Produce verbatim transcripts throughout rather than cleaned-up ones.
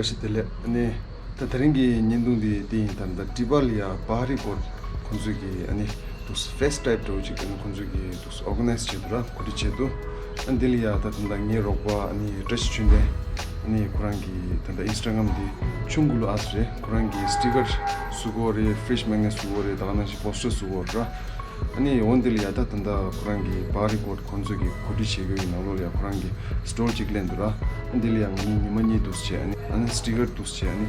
བཀྲ་ཤིས་བདེ་ལེགས། ཨ་ནི་ད་དེ་རིང་གི་བརྙན་ཐུང་འདི་འདི་ཡིན། ད་ད་ཊི་པ་ལ་ཡ་བྷ་ཧ་རི་ཀོཊ་ཁོང་ཚོས་ཀྱི་ཨ་ནི་འདུག་ཕེ་སི་ཊའིབ་འདྲ་བོ་ཅིག་ཨ་ནི་ཁོང་ཚོས་ཀྱི་འདུག་ཨོར་ག་ནའི་ཛི་བྱས་འདུག་ར། གོ་སྒྲིག་བྱས་འདུག་ཨ་འདི་ལ་ཡ་ད་ད་ད་ངའི་རོགས་པ་ཨ་ནི་བཀྲ་ཤིས་ཆོས་ལྡན། ཨ་ནི་ཁོ་རང་གི་ད་ད་ཨིན་སི་ཊ་གྷ་རམ་འདི་ཆུང་གུ་ལུ་ཨས་རེད། ཁོ་རང་གི་སི་ཊི་ཀར་བཟོ་གི་ཡོད་རེད། ཕི་རི་ཇི་མེག་ནེཊ་བཟོ་གི་ཡོད་རེད། ད་ག་ནང་བཞིན་པོ་སི་ཊར་བཟོ་གི་ཡོད་རེད་ར། ཨ་ནི་འོ་འདི་ལ་ཡ་ད་ད་ལྟ་ཁོ་རང་གི་བྷ་ཧ་རི་ཀོཊ་ཁོང་ཚོས་ཀྱི་གོ་སྒྲིག་བྱེད་དགོས་ཀྱི་ནང་ལོགས་ལ་ཡ་ཁོ་རང་གི་སི་ཊོལ་གཅིག་གླས་འདུག་ར། ཨ་འདི་ལ་ཡ་ང་གཉིས་ཉི་མ་གཉིས་འདུག་བྱས། ཨ་ནི་ཨ་ནི་སི་ཊི་ཀར་འདུག་བྱས། ཨ་ནི་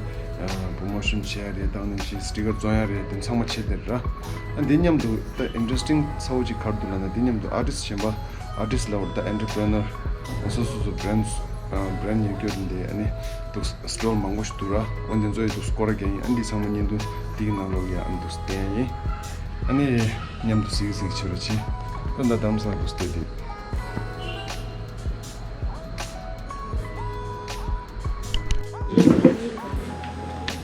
པོ་རོ་མོ་ཤོན་བྱས་རེད། ད་ནང་བཞིན་སི་ཊི་ཀར་བཙོང་ཡ་རེད། དེ་ཚང་མ་བྱས་དེ་ར། ཨ་འདི་མཉམ་དུ་ད་ཨིན་ཊི་རེ་སི་ཊིང་ཚ་བོ་ཅིག་ག་རེ་འདུག་ལབ་ན། འདི་མཉམ་དུ་ཨར་ཊིསི་གཞན་པ་ཨར་ཊིསི་ལབ་དགོས་རེད། ད་ཨེན་ཊར་པི་རི་ནར་སོ་སོ་སོ་སོ་བྷི་རེན་ཌི་བྷི་རེན་ཌི་ཡོད་རྒྱུ་འདི་ཨ་ནི་འདུག་སི་ཊོལ་མང་པོ་ཞིག་འདུག་ར། འོ་འདི་ཚོ་ཡི་འདུག་སྐོར་ར་རྒྱག་ཡིན། ཨ་འདི་ཚང་མ་བརྙན་ཐུང་འདི་གི་ནང་ལོགས་ལ་ཡ་ཨ་འདུག་བསྟན་ཡིན། ཨ་ནི་མཉམ་དུ་གཟིགས་གཟིགས་བྱེད་རོགས་གྱིས། ད་ད་དམ་ས་འདུག་སྟེ་དེ།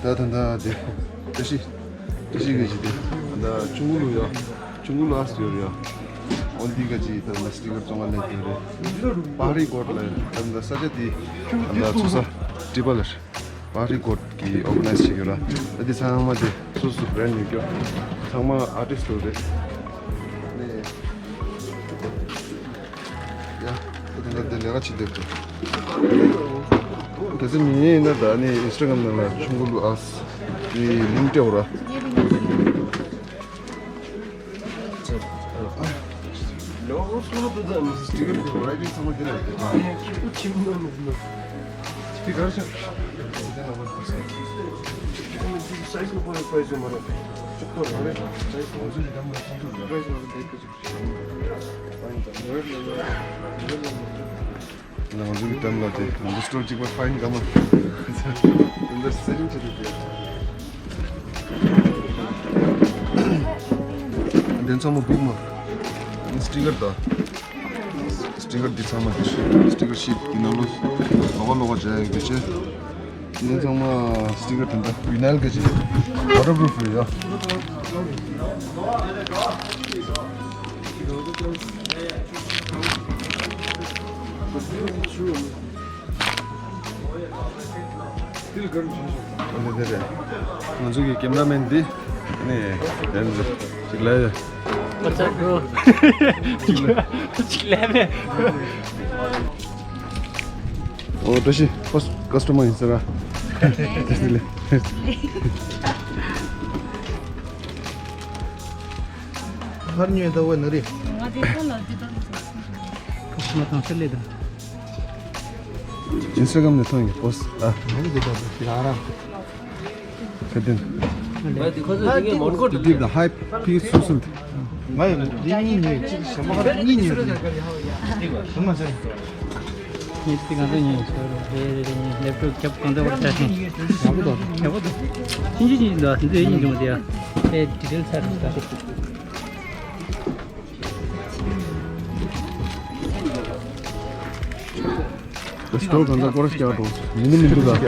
ད་ད་ད་དེ་བཀྲ་ཤིས་བཀྲ་ཤིས་ག་ཅི་དེ་ད་ཆུང་ངུ་ལུ་ཡ། ཆུང་ངུ་ལུ་ཨས་ཡོད་རེད་ཡ། འོ་འདི་ག་ཅི་ད་ལ་སི་ཊི་ཀར་བཙོང་ག་ལས་དེ་རེད། བྷ་ཧ་རི་ཀོཊ་ལ་ད་ད་ས་ཆ་དེ་ད་ད་ཚོ་ས་ཊི་པ་ལ་བྷ་ཧ་རི་ཀོཊ་གི་ཨོར་ག་ནའི་ཛི་བྱེད་ཀྱི་ཡོད་ར། ད་དེ་ཚང་མ་དེ་སོ་སོ་བྷི་རེན་ཌི་ཡོད་རྒྱུ་ཚང་མ་ཨར་ཊིསི་ལུ་རེད། ནས། ཡ། ད་དེ་འདྲ་དེ་ལས་ཀ་བྱེད་བསྡད་དེ། གལ་སྲིད་མི་ཉན་ཡིན་ན་ད་ནི་ཨིན་སི་ཊ་གྷ་རམ་ནང་ལ་ཆུང་གུ་ལུ་ཨས་དེ་ལིང་ཀི་སྤྲད་འོ་ར། སི་ཊི་ཀར་གྱི་རའི་ཊིང་ཚང་མ་དེ་ལ་ཡོད་དེ། དེ་ག་རེ་ཤག་ང་ཚོ་གི་འགྲམ་ལ་དེ་ང་ཚོ་སི་ཊོར་གཅིག་པ་ཕ་ཡིན་ག་མ། དེ་འདྲ་སེ་ཊིང་བྱེད་དུས་དེ། དེ་ཚང་མ་སྦུག་མ། སི་ཊི་ཀར་དང་། སི་ཊི་ཀར་འདི་ཚང་མ་འདི་སི་ཊི་ཀར་ཤིཊ་འདི་ནང་ལོགས་ལོགས་ཀ་ལོགས་ཀ་སྦྱར་ཡག་འདི་བྱས། འདི་ཚང་མ་སི་ཊི་ཀར་དེ་འདྲ་བི་ནལ་ག་ཅིག་ཝ་ཊར་པུ་རུཕ་རེད་ཡ། ཨ་ནི་དེ་རེད། ང་ཚོ་གི་ཀེམ་ར་མེན་འདི་ནི་ཡན་ཅིག་ལས། What's up, bro? ཅིག་ལས་མེད། ཨོ་བཀྲ་ཤིས། ཁོ་ཀ་སི་ཊ་མར་ཡིན་ཟེར་ར། བཀྲ་ཤིས་བདེ་ལེགས། ཧར་ཉོས་ད་འོ་ན་རེ། ང་དེ་ཚོ་ལ་དེ་ད་ང་དང་ཚེ་ལེ་ད། ཨིན་སི་ཊ་གྷ་རམ་ནས་མཐོང་ཡོད་པོ་སི་ཊི་ཨ། ང་ནི་དེ་ད་ཡ་ར། ཁ་དན། ང་དེ་ཁོ་ཚོ་དེ་གའི་མོན་གྷོ་འདི་དེ་ད་ཧའི་ཕི་སུ་སུ། ང་ཡང་འདི་གཉིས་ཉོས་གཅིག་ཞྭ་མོ་ཁ་གཉིས་ཉོས་རེད། ཞྭ་མོ་ཟེར། ངས་དེ་གང་འདྲ་ཉོས་ཤོར་རེད་རེད་རེད། ངས་ལེབ་ཀྲོབ་རྒྱབ་གང་འདྲ་བར་བྱ་ཞིང་། ཡག་པོ་འདུག་ཡག་པོ་འདུག་ཕྱིན་ཆད་ཅིག་འདུག་འདི་ཡིན་འགྲོ་དེ་ཡ། ཨེ་ཌི་ཊེལ་ཚར་རེད་ད། སི་ཊོར་གང་ཚ་སྐོར་ར་སྐྱག་འགྲོ། མི་ནི་མི་འདུག་ག་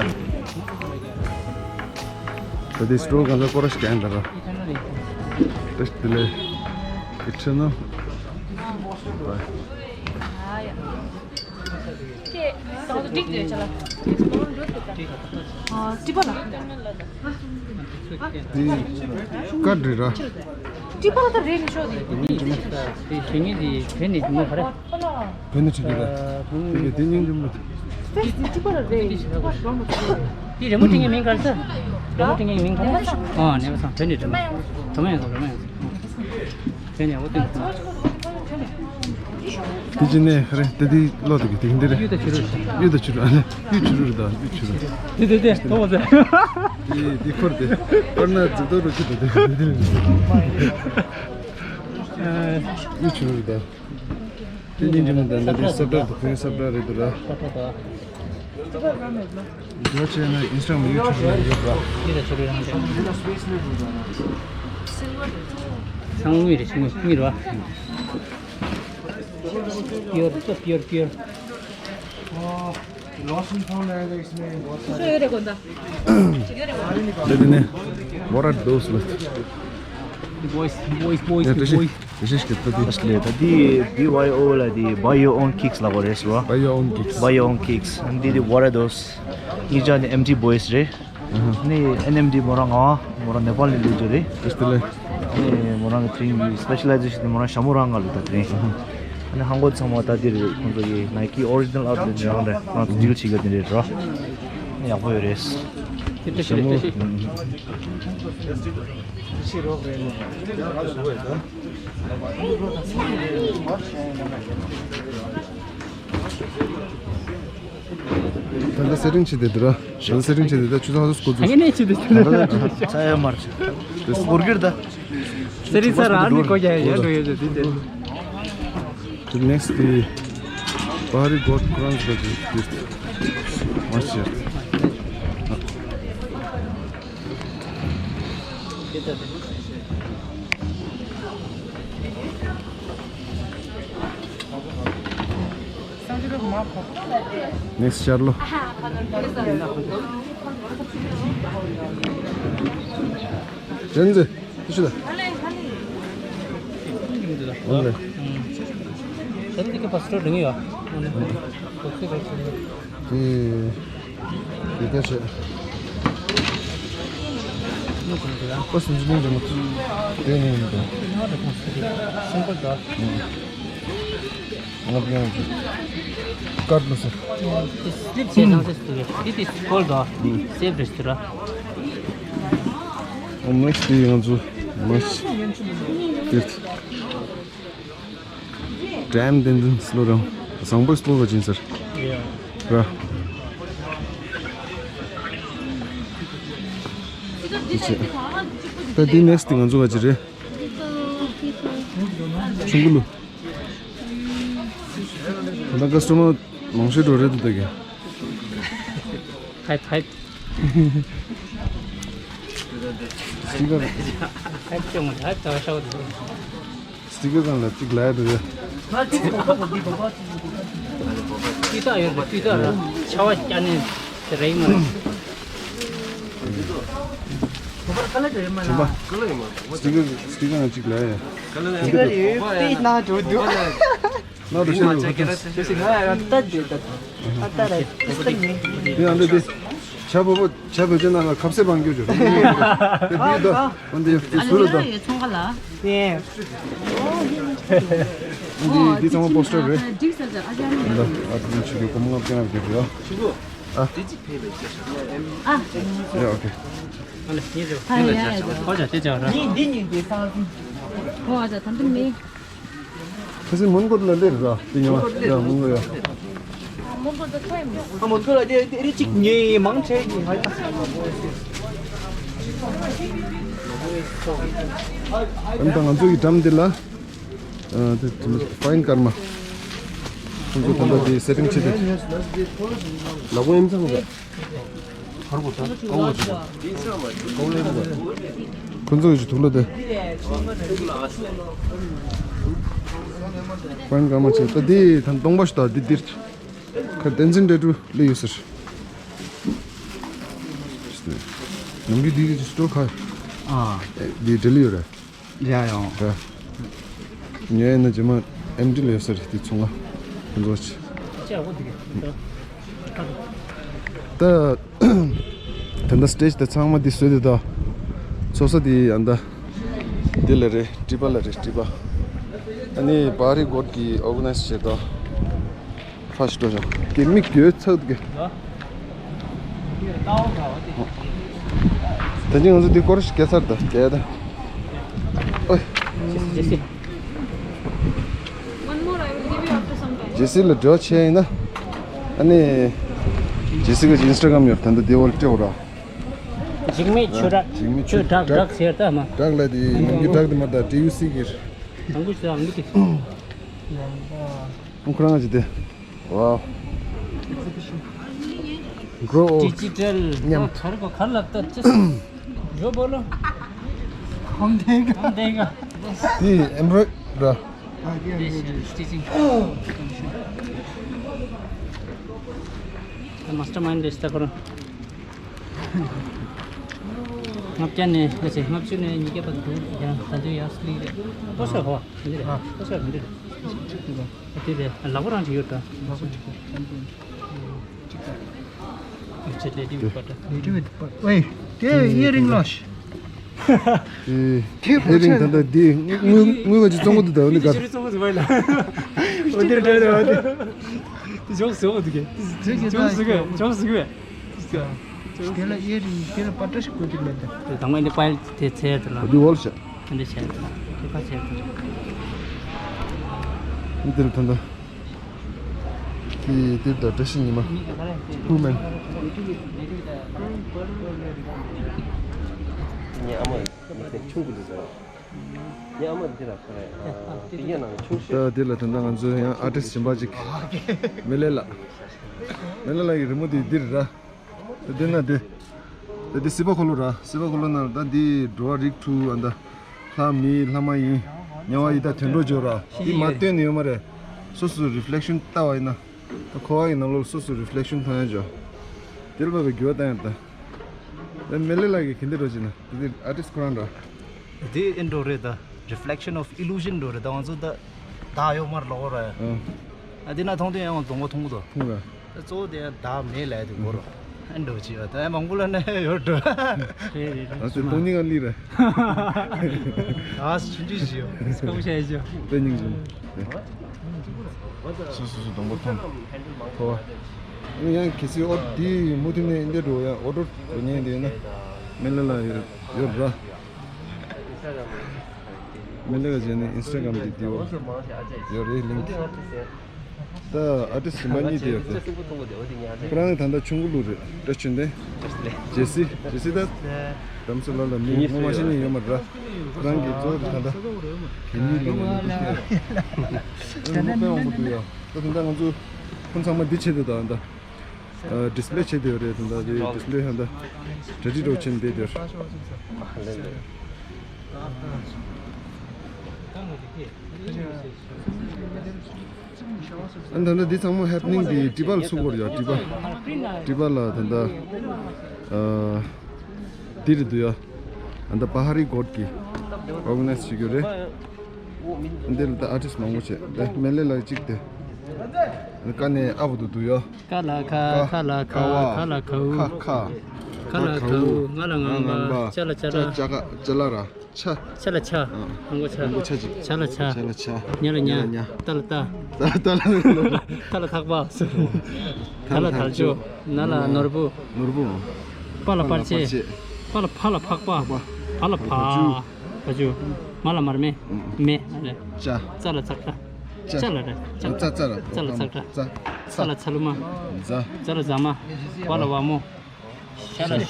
ད་དེ་སི་ཊོར་གང་ཚ་སྐོར་ར་སྐྱག་འདྲ་ག་ད་དེ་ལས་ཁི་ཁྲི་ནོ། ཀྲི་པ་ལ། དེ་ཀ་འདྲི་ར། ཀྲི་པ་ལ་ད་རེད་ནི་ཤོག་དེ། དེ་ཞུ་ཉེ་དེ་བོད་ནས་མོ་ག་རེ། བོད་ནས་ཁྲིད་ར། དེ་ག་དེ་སྙིང་རྗེ་མོ། ཀྲི་པ་ལ་རེད། ཀྲི་པ་རང་མ་ཚོ། དེ་རི་མོ་བྲིས་མཁན་མིང་ག་རེ་ཟེར། རི་མོ་བྲིས་མཁན་མིང་ག་རེ། ཨ་ནེ་པ་སང་བོད་ནས་རི་མོ། རི་མོ་ཡང་རི་མོ་ཡང་། དེ་ནས་འོ་དེ། དེ་ཅི་ནས་རེད་དེ་དེ་ལོ་དེ་གི་དེ་འདི་རེད། གཡུ་དང་བྱུ་རུ། གཡུ་དང་བྱུ་རུ་ཨ་ནི་གཡུ་བྱུ་རུ་རེད་ད་གཡུ་བྱུ་རུ། དེ་དེ་དེ་ཐོག་མ་ཟེར། དེ་དེ་འཁོར་དེ་འཁོར་ན་འཛུགས་ཐོག་རུ་ཅི་དེ་དེ་དེ་དེ་གཡུ་བྱུ་རུ་རེད་ད། དེ་ཉིན་རིང་ད་ད་དེ་སབ་ཌ་དུ་ཁོའི་སབ་ཌ་རེད་དུ་ར། ད་ཆེ་ན་ཨིན་སི་ཊ་གྷ་རམ་ཡུ་ཊུབ་ཡོད་ར། གཡུ་དང་བྱུ་རུ་རང་ཅན། ཚང་མ་དངུལ་རེད། ཆུང་ངུ་དངུལ་རེད་བ། Pure, pure, pure, pure. ཁྱོད་ཡོད་རེད་དགོན་ད། དེ་དེ་ནས་བོ་ར་དོ་སི་ལ། Boys, boys, boys, ཡ། བཀྲ་ཤིས། boys. བཀྲ་ཤིས་བདེ་ལེགས། ད་འདི་བི་ཝའི་ཨོ་ལ་འདི་Buy Your Own Kicks ལབ་པ་རེད་ཟེར་བ། Buy Your Own Kicks. Buy Your Own Kicks. འདི་འདི་What Are Those? གཉིས་ཆ་ནི་ཨེམ་ཊི་བོའི་སི་རེད། ནི་ཨེན་ཨེམ་ཊི་མོ་རང་ང་མོ་རང་ནེ་པཱལ་ནས་ལུས་རྒྱུ་རེད། བཀྲ་ཤིས་བདེ་ལེགས། ནི་མོ་རང་གི་ཊི་རེན་ནིང་གི་སི་པེ་ཤ་ལའི་ཛེ་ཤན་ནི་མོ་རང་ཞྭ་མོ་རང་ང་ལུས་ད་ཊི་རེན། ནི་ཧང་གོ་ཚང་མ་ད་འདིར་ཁོང་ཚོ་གི་ནའི་ཀི་ཨོ་རི་ཇི་ནལ་ཨའུ་ཊི་ལེཊ་རང་རེད། ང་ཚོ་ཌིལ་བྱེད་ཀྱི་འདི་རེད་རོ། ནི་ཡག་པོ་ཡོད་རེད། ཞྭ་མོ། ད་ལྟ་སེ་ཊིང་བྱེད་བསྡད་འདུག་ར། ད་ལྟ་སེ་ཊིང་བྱེད་བསྡད། ད་ཆུ་ཚོད་ལྔ་ཙམ་འགོར་འདུག་ད་ལྟ་ཚ་ཡ་མར་ཆ་སྒོར་གྱུར་ད། སེ་ཊིང་ས་ར་ནི་གོ་ཡ་ཡ་གོ་ཡ་ཡ་དེ་དེ། ད་ནེག་སི་ཊི་དེ་བྷ་རི་གོཌ་ཀ་རའུན་ཌི་ག་ཅིག་དེ་མར་ཆ། ནེག་སི་ཊི་ཤར་ལོ། ཅན་ཛི། ཏི་ཤུ་ད། ཨོ་ལེ། ད་འདི་གི་པ་སི་ཊོར་འདྲ་ཡོད། ཨོ་ལེ། ཨོ་ཁེ། ཨོ་ཁེ། དེ་དེ་ཆེ། ཨོ་སུམ་ཅུ་ལོངས་རེད་མ། དེ་ནས་ཡིན་འདུག་ང་ལ་ཁོང་ཚོ་དེ་སིམ་པལ་འདྲ། ང་ལ་ཡང་ཀར་ལ་ཟེར། དེ་སི་ལིབ་བྱས་ནང་སེ་སུ་རེད། དེ་དེ་ཧོལ་འདྲ། སེབ་རེད་ཟེར་ར། ཨོ་མེག་སི་དེ་ང་ཚོ་མེག་སི་དེ། ཌེམ་བསྟན་འཛིན་སློབ་རིང་བཟང་པོའི་སློབ་པ་ཅིན་ཟེར། ར། ད་འདི་ནེག་སི་ཊི་ང་ཚོ་ག་ཅི་རེད། ཆུང་གུ་ལུ། ད་ཀ་སི་ཊོ་མར་མང་ཤོས་འགྲོ་རེད་འདུག་ད་གི། ཧའེ་ཧའེ། སི་ཊི་ཀར། ཧའེ་ཅོ་མ་ཧའེ་ཅོ་ཤོ་དུ། སི་ཊི་ཀར་སྒང་ལ་གཅིག་ལབ་ཡ་འདུག་གས། ཏི་ཏ་ཡོད་པ་ཏི་ཏ་ར་ཆ་བ་སྐྱ་ནི་དེ་རེད་མ་རེད། ཁྱོད་པ། སི་ཊི་ཀར་སི་ཊི་ཀར་སྒང་གཅིག་ལབ་ཡ། སི་ཊི་ཀར་ཡོད་པས་ན་འགྲོ་འདུག་ན་རུ་ཤ་ལ་ཁོ་ཚོ། ང་རང་ལྟ་འདོད་ད། ཨ་ལྟ་ར་ཏི་སི་ཏ་ནི། དེ་ཡང་འདི་དེ། བྱ་བོ་བོ། བྱ་བོད་ཆེན་ནང་ལ་ཁབ་སེ་བང་རྒྱུ་ཅོ། འདི་ཡོད་ད། འོན་ཏེ་ཡོད་ཏེ་ཟུར་ལ་ད། ཡེ། འདི་འདི་ཚང་མ་པོ་སི་ཊར་རེད། འདི་ཨ་ཏི་ཆུ་གི་གོམ་ལྔ་བརྒྱ་ལྔ་བརྒྱ་རེད། ཨ། ཡ་ཨོ་ཁེ། ཨ་ལེ་ཉིན་རེ་ཁོ་ཅག་དེ་ཅག་ར། འདི་འདི་ཉིན་དེ་སང་ཟིན། ཁོ་ཨ་ཅག་ད་འདི་མི། ཁ་སང་མོན་གྷོ་ལ་སླེབས་ར། དེ་ཉོ་ཡ་མོན་གྷོ་ཡ། ཨ་མོན་གྷོ་ལ་དེ་རེ་གཅིག་ཉོས་མང་ཆེ་ཡིན། ཨ་ནི་ད་ང་ཚོ་གི་འགྲམ་འདི་ལ་ཨ་དེ་ཕ་ཡིན་ཀར་མ། ཁོང་ཚོ་ད་ལྟ་དེ་སེ་ཊིང་བྱེད་དེ། ལག་པ་ཨེམ་ཚང་གི། ཁོང་ཚོ་གི་ཐུག་ལ་དེ། ཕ་ཡིན་ཀར་མ་བྱེད་ད་དེ་ད་སྟོང་པ་ཞིག་ད་དེ་འདིར། ཁ་བསྟན་འཛིན་འབྲས་སྤྲུལ་ལས་ཡོད་ཟེར། ནམ་རྒྱུན་འདི་གི་སི་ཊོལ་ཁ། ཨ། འདི་འབྲེལ་ཡོད་རེད། ཡ་ཡང་། རེད། ཉོས་ཡིན་ན་རྗེས་མ་ཨེམ་ཌི་ལས་ཡོད་ཟེར་འདི་ཚོང་ང་ཁོང་ཚོ་ཆེ། ད་ད་ལྟ་སི་ཊེ་ཇི་དེ་ཚང་མ་འདི་བཟོས་ཏེ་ད། ཚོགས་ས་འདི་ཡང་ད་འདི་ལ་རེད། ཊི་པ་ལ་རེད། ཊི་པ། ཨ་ནི་བྷ་རི་གྷོཌ་གི་ཨོར་ག་ནའི་ཛི་བྱས་ད། ཧྲ་ཞིག་འགྲོ་ཤག་གི་མིག་འགྱོད་ཚག་གི། ད་ཅི་ང་ཚོ་འདི་སྐོར་ཞིག་སྐྱེལ་ཚར་ད་སྐྱེལ་ད། ཨོ། One more, I will give you after some time. ཇེ་སི་ལ་འགྲོ་ཆེ་ཡིན་ན། ཨ་ནི། ཇེ་སི་གི་ཨིན་སི་ཊ་གྷ་རམ་ཡོད། ད་འདི་འོལ་སྤྲེའུ་ར། འཇིགས་མེད་ཆུ་བྲག་འཇིགས་མེད་ཆུ་ཆུ་བྲག་བྲག་བྲག་ཟེར་ད་མ། བྲག་ལ་དེ་ནམ་རྒྱུན་བྲག་དེ་མ་ད་ཊི་ཡུ་སི་གིར། དང་པོ་ཞིག་ཨང་ཀི་དེ། ཁོ་རང་ཅི་དེ། Wow. Grow old. ཌི་ཇི་ཊལ་མཉམ་དུ། གར་གོ་གར་ལབ་ད་ཅི། འགྲོ་བོ་ལོ། ཁོམ་དེ་ག་ཁོམ་དེ་ག་དེ་ཨེམ་རོ་ཌི་ར། སི་ཊི་ཅིང་། མ་སི་ཊར་མའིན་ཌི་རེད་ད་ཁོ་རང་། ལྔ་བརྒྱ་ནས་ཨ་ཙི་ལྔ་བཅུ་ནས་ཉིས་བརྒྱ་བར་འདུག་ཡང་ད་དུང་ཡང་སླེབས་རེད། ཏོག་ཙམ་གོ་བ་འདི་རེད། ཨ། ཏོག་ཙམ་འདི་རེད། ཨ་འདི་རེད། ལག་པ་རང་ཅིག་ཡོད་ད། ལག་པ་ཅིག་ཡོད། ཅིག་ད། ཡོད་ཚད་ལས་དེ་ཡོད་པ་ད། ལས་དེ་ཡོད་པ། ཝེ། དེ་ཡེ་རིང་ལོ་ཤི། ཨེ་རིང་ད་ལྟ་འདི་དངུལ་དངུལ་ག་ཅིག་བཙོང་གི་འདུག་ད་འདི་ག་ཅི་རེད་བཙོང་གི་འདུག་བ་ལ། འོ་དེ་རེད་འདྲ་རེད་འོ་དེ། དེ་ཇོག་སོ་འདུག་གས། ཇོག་སོ་གས་ཇོག་སོ་གས། དེ་ལ་ཡེ་རིང་དེ་ལ་པ་ཏྲ་ཞིག་དགོས་ཀྱི་མེད་ད། དེ་དང་པོ་འདི་པའི་དེ་ཚེ་དེ་ལ། འདི་འོལ་ཤ། འདི་ཚེ་དེ་ལ་དེ་ཁ་ཚེ་དེ་ལ། འདིར་ད་ལྟ། དེ་དེ་ད་བཀྲ་ཤིས་ཉི་མ། ཐུག་མེད། ངའི་ཨ་མ་ཡིན་ཆུང་གི་འདུག་ཟེར། ངའི་ཨ་མ་འདི་ར་ཁ་རེད། དེ་ཡན་ནང་ཆུང་ཤོས། ད་དེ་ལ་ད་ལྟ་ང་ཚོ་ཡང་ཨར་ཊིསི་གཞན་པ་ཅིག་མེ་ལེ་ལགས། མེ་ལེ་ལགས་ཀྱི་རི་མོ་དེ་འདིར་ར། དེ་ན་དེ། དེ་སྲིད་པ་འཁོར་ལོ་ར། སྲིད་པ་འཁོར་ལོ་ནང་ད་འདི་འགྲོ་བ་རིགས་དྲུག་ཨ་ད། ལྷ་མི་ལྷ་མ་ཡིན། དམྱལ་བ་ཡི་དྭགས་དུད་འགྲོ་འབྱོར་ར། འདི་མ་སྟོན་ནས་ཡོད་མ་རེད། སོ་སོ་རི་ཕི་ལེག་ཤན་ལྟ་བ་ཡིན་ན། ད་འཁོར་བ་ཡི་ནང་ལོགས་སོ་སོ་རི་ཕི་ལེག་ཤན་མཐོང་ཡ་འཇོག་དེ་ལ་བབ་པའི་འགྱུར་བ་བཏང་ཡ་ད། དེ་མེ་ལེ་ལགས་ཀྱིས་ག་འདྲ་འགྲོ་བྱེད་ན། དེ་ཨར་ཊིསི་ཁོ་རང་འདྲ། དེ་ཨེ་འགྲོ་རེད་ད། Reflection of Illusion འགྲོ་རེད་ད། ང་ཚོ་ད་བདག་ཡོད་མར་ལོག་ར། ཨ་དེ་ན་མཐོང་དུས་ཡང་གདོང་པ་མཐོང་གི་འདུག་མཐོང་ར། ད་གཙོ་བོ་དེ་ཡང་བདག་མེད་ལབ་དུས་གོ་ར། ཨེ་འགྲོ་ཅི་ཡོད་ད། ཨེ་མང་པོ་ལ་ནས་ཡོད་འགྲོ། རེད་རེད་རེད། ང་ཚོ་སྟོང་ཉིད་ཀ་ལི་རེད། ཨ་སུ་ཆུང་ཆུང་ཞིག་ཡོད། སྐམ་ཤ་ཡ་ཞོ། དཔེ་སྙིང་རྗེ། སོ་སོ་སོ་སྡོང་པོ་ཐོན། ཐོ་བ། ཡང་གལ་སྲིད་ཨོ་དེ་མུ་མཐུད་ནས་འདི་འགྲོ་ཡ་ཨོ་ཌར་འགྲོ་ཉན་འདི་ཡོད་ན། མེ་ལེ་ལ་ཡོད་ཡོད་ར། མེ་ལེ་ལ་བྱས་ནས་ཨིན་སི་ཊ་གྷ་རམ་འདི་འདི་ཡོད་ཡོད་རེད་ལིང་ཀི། ད་ཨར་ཊིསི་གཞན་པ་གཉིས་དེ་ཡོད་དེ། ཁོ་རང་ད་ལྟ་ཆུང་ཀུ་ལུག་རེད། བཀྲ་ཆོས་ལྡན། ཇེ་སི། ཇེ་སི་ད། རྡ་རམ་ས་ལ་ལ་མི་ངོ་མ་ཤེས་མཁན་ཡོད་མ་རེད། ཁོ་རང་གི་གཙོ་བོ་ད་ལྟ། གད་སྙིགས་ལ་ནས་མི་ཤེས། དཔེ་དབང་པོ་འདུག་ཡ། ད་ད་ལྟ་ང་ཚོ་ཁོང་ཚང་མ་འདི་བྱེད་དེ་ད་ད། ཌིས་པི་ལེ་བྱེད་དེ་ཡོད་རེད། ད་ད་དེ་ཌིས་པི་ལེ་ཧ་ད་གྲ་སྒྲིག་རོགས་བྱེད་འདི་དེར། ཨ་ད་ལྟ་འདི་ཚང་མ་ཧེ་པི་ནིང་འདི་ཊི་པ་ལ་ཚུགས་པར་ཡ། ཊི་པ། ཊི་པ་ལ་ད་ལྟ་ཨ་འདི་རེད་འདུག་ཡ། ཨ་ད་པ་ཧ་རི་གོཌ་གི་ཨོར་ག་ནའི་ཛི་བྱེད་རྒྱུ་རེད། འདི་ལ་ད་ཨར་ཊིསི་མང་པོ་བྱས། ད་མེ་ལེ་ལ་གཅིག་དེ། ཀ་ནས་ཨ་བུ་དུ་འདུག་ཡ། ཀ་ལ་ཀ། ཀ་ཁ་ལ་ཁ། ཁ་ལ་ཁ། ཁ་ཁ། ཁ་ལ་ཁ། ང་ལ་ངང་པ། ཅ་ལ་ཅ་ར། ཅ་ཅ་ཀ་ཅ་ལ་ར། ཆ། ཆ་ལ་ཆ། ཨང་གོ་ཆ། ཨང་གོ་ཆ་ཅིག་ཆ་ལ་ཆ། ཆ་ལ་ཆ། ཉ་ལ་ཉ། ཉ་ལ་ཉ། ཏ་ལ་ཏ། ཏ་ཏ་ལ་ཏ། ད་ལ་ཐག་པ། ད་ལ་དར་ལྕོག་ན་ལ་ནོར་བུ། ནོར་བུ། པ་ལ་པར་ཆས། པ་ལ་ཕ་ལ་ཕག་པ། ཕག་པ། བ་ལ་བ། བ་ཅུ། མ་ལ་མར་མེ། མེ། ཨ་ལས། ཅ། ཙ་ལ་ཙག་སྒྲ། ཙ་ལ་ར། ཙ། ཙ་ཙ་ར། ཙ་ལ་ཙག་སྒྲ། ཙ། ཚ་ལ་ཚ་ལུ་མ། ཛ། ཛ་ལ་ཛ་མ། ཝ་ལ་ཝ་མོ། ཞ་ལ་ཞ་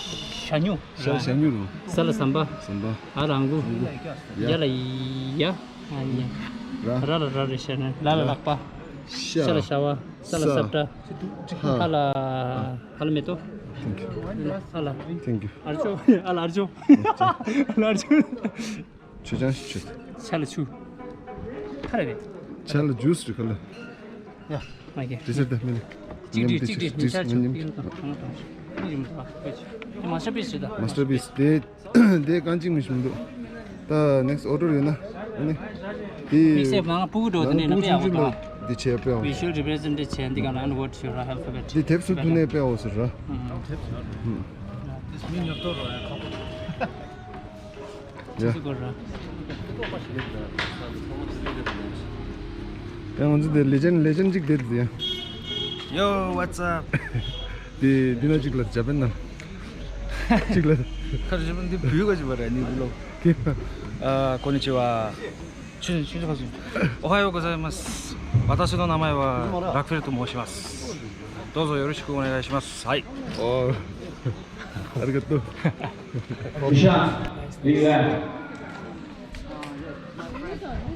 སྨྱུག་ཞ་ལ་ཞ་སྨྱུག་རུ། ས་ལ་ཟམ་པ། ཟམ་པ། འ་ལ་འགུ། ཡ། ཡ་ལ་ཡ། ཨ་ནི། ར། ར་ལ་ར་རེད་ཤ་ན། ལ་ལ་ལག་པ། ཤ། ཤ་ལ་ཤ་བ། ས་ལ་ས། སབ་སྒྲ། ཧ། ཧ་ལ་ཧ་ལ་མེ་ཏོག Thank you. ཧ་ལ། Thank you. ཨ་ལ་ཅོ། ཨ་ལ་ཨ་ཅོ། ཨ་ལ་ཨ་ཅོ། ཆུ་ཆང་ཞིག་ཆུ། ཆ་ལ་ཆུ། ཁ་རེ་རེད། ཆ་ལ་ཇུས་རེད་ཁ་ལ། ཡ། མ་གི། དེ་ཟེར་ད་མི་ལ། གཅིག་སྒྲིལ་གཅིག་སྒྲིལ་མི་ཆ་ཆོག་གི་ཡིན་ད། མ་སི་ཊར་པི་སི་རེད་ད། མ་སི་ཊར་པི་སི་དེ་དེ་རྐང་གཅིག་མི་ཞིག་མི་འདུག་ད་ནེག་སི་ཊི་ཨོ་ཌར་ཡོད་ན་ཨ་ནི་དེ། དམིགས་བསལ་ང་སྤུ་གུ་འགྲོ་དེ་ནས་ན་དཔེ་ཡག་པོ་འདུག་འདི་བྱས་དཔེ་ཡག་པོ་འདུག Visual represented བྱས་འདི་ག་ལ་and what your alphabet དེ་དེབ་སུ་བསྡུ་ནས་དཔེ་ཡག་པོ་ཟེར་ར། ཨ། མི་ཉོབ་ཏོ་རོ་ཡ་ཁོ། ཡ། ཅི་སྐོར་ར། ཡང་ང་ཚོ་དེ་ལེ་ཇེན་ཌི་ལེ་ཇེན་ཌི་གཅིག་དེ་དེ་ཡ། Yo, what's up? དེ་འདི་ན་གཅིག་ལ་ཇ་པན་ན། གཅིག་ལ། ཁ་ཇ་པན་འདི་བུ་ག་ཅི་བ་ར་ནི་བུ་ལོ། ཨ། こんにちは。 ཆུ་ཆུ་ཆུ་ཁ་སུ།おはようございます。私の名前はラクフェルと申します。どうぞよろしくお願いします。はい。おー。ありがとう。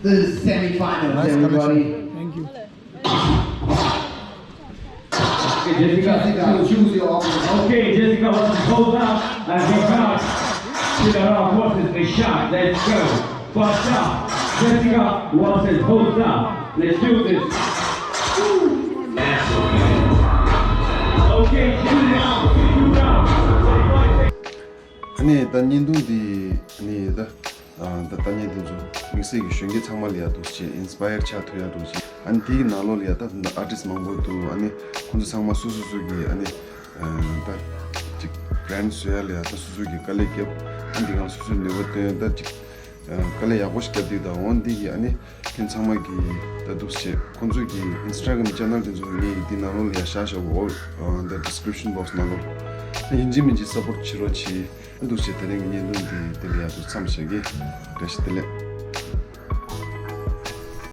This is semifinals, everybody. Thank you. Okay, Jessica, choose your opponent. Okay, Jessica versus Hoda, and we got Chidara versus Nishan. Let's go. First up, Jessica versus Hoda. Let's do this. Okay, choose your opponent. ནས་ད་བརྙན་ཐུང་འདི་ནི་ད་ད་ལྟ་བརྙན་ཐུང་ཚོ་དམིགས་བསལ་གྱི་གཞོན་སྐྱེས་ཚང་མ་ལ་ཡ་འདུག་སེ་ཨིན་སི་པ་ཡར་ཆགས་ཐུབ་ཡ་འདུག་སེ། ཨ་ནི་དེའི་ནང་ལོགས་ལ་ཡ་ད་ཨར་ཊིསི་མང་པོ་འདུག་ཨ་ནི་ཁོང་ཚོ་ཚང་མ་སོ་སོ་སོ་གི་ཨ་ནི་ད་ཅིག་བྷི་རེན་ཌི་བཟོ་ཡ་ལ་ཡ་ད་སོ་སོ་གི་དཀའ་ལས་བརྒྱབ། ཨ་ནི་འདི་གང་སོ་སོའི་ནུས་པ་བཏོན་ད་ཅིག་དཀའ་ལས་ཡག་པོ་ཞིག་བརྒྱབ་འདུག་ད་འོ་འདི་གི་ཨ་ནི་ཁྱེད་ཚང་མ་གི་ད་འདུག་སེ་ཁོང་ཚོ་གི་ཨིན་སི་ཊ་གྷ་རམ་ཅེ་ནལ་དེ་ཚོ་ངས་འདི་ནང་ལོགས་ལ་ཡ་བཞག་བཞག་གོ། འོ་ད་ཌི་སི་ཀི་རིབ་ཤན་བོག་སི་ནང་ལོགས་ད་ཡིན་གཅིག་མིན་གཅིག་སབ་པོར་ཊི་བྱེད་རོགས་གྱིས། འདུག་སེ་དེ་རིང་གི་བརྙན་ཐུང་འདི་འདི་ལ་ཡ་འདུག་མཚམས་བཞག་གི། བཀྲ་ཤིས་བདེ་ལེགས།